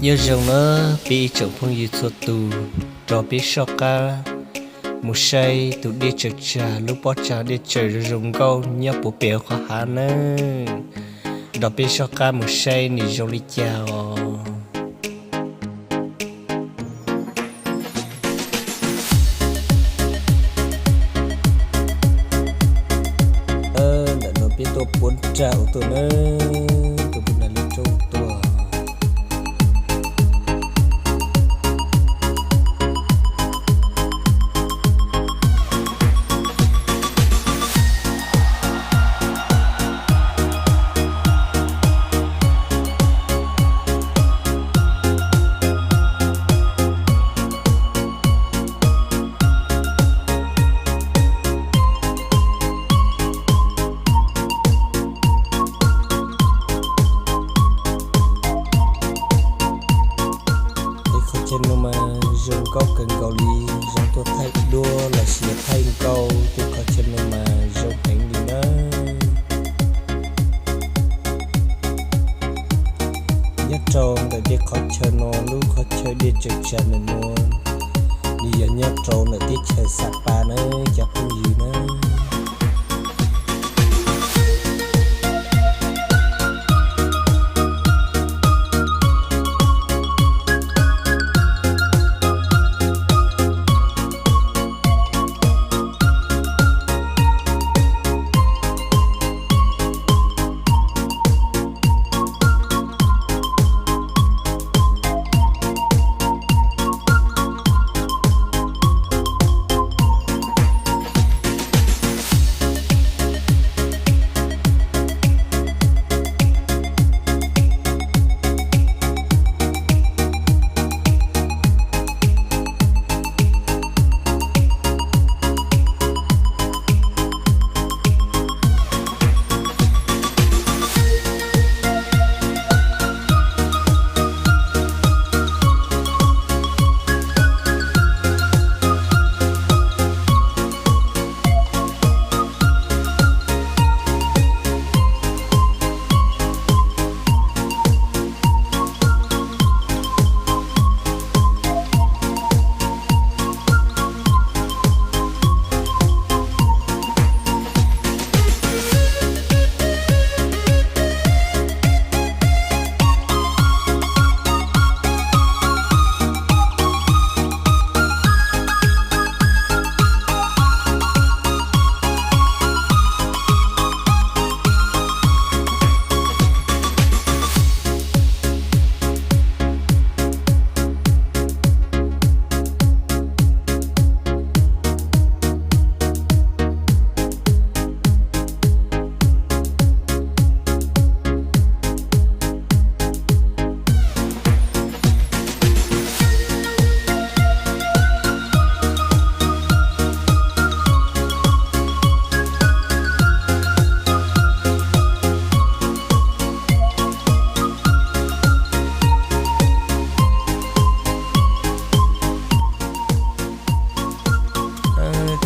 Nyob zoo na peb ib tsoom phooj ywg txhua tus, rov peb soj qab mus saib tus dej tsaws tsag, lub pob tsag dej tsaws zoo zoo nkauj nyob puag pem qhov hav nawb. Rov peb soj qab mus saib nws zoo li cas os. Ntawm no peb tuaj puab rag ua tuaj na, tuaj puab rag lub roob tuaj. Tej qhov chaw no mas zoo nkauj kawg nkaus li, zoo tuaj thaij duab los sis yog thaij nkauj, tej qhov chaw no mas zoo heev li na. Nyob rau ntawm tej qhov chaw no, lub qhov chaw dej tsaws tsag ntawm no, nws yog nyob rau ntawm teb chaws Xa Pa na cov phooj ywg na.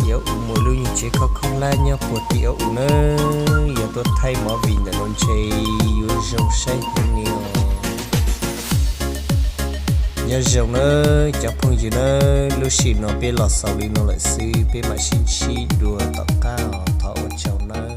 Tim ub mus lub nyuag tsev khaub khaub hlab nyob puag tim ub na, yog tuaj thaij movie ntawm no ntshe yuav zoo saib heev li os. Nyob zoo na cov phooj ywg na, lub sij hawm no peb los xaus li no lawm xwb, peb mam sib ntsib dua tom qab os, thov ua tsaug nawb.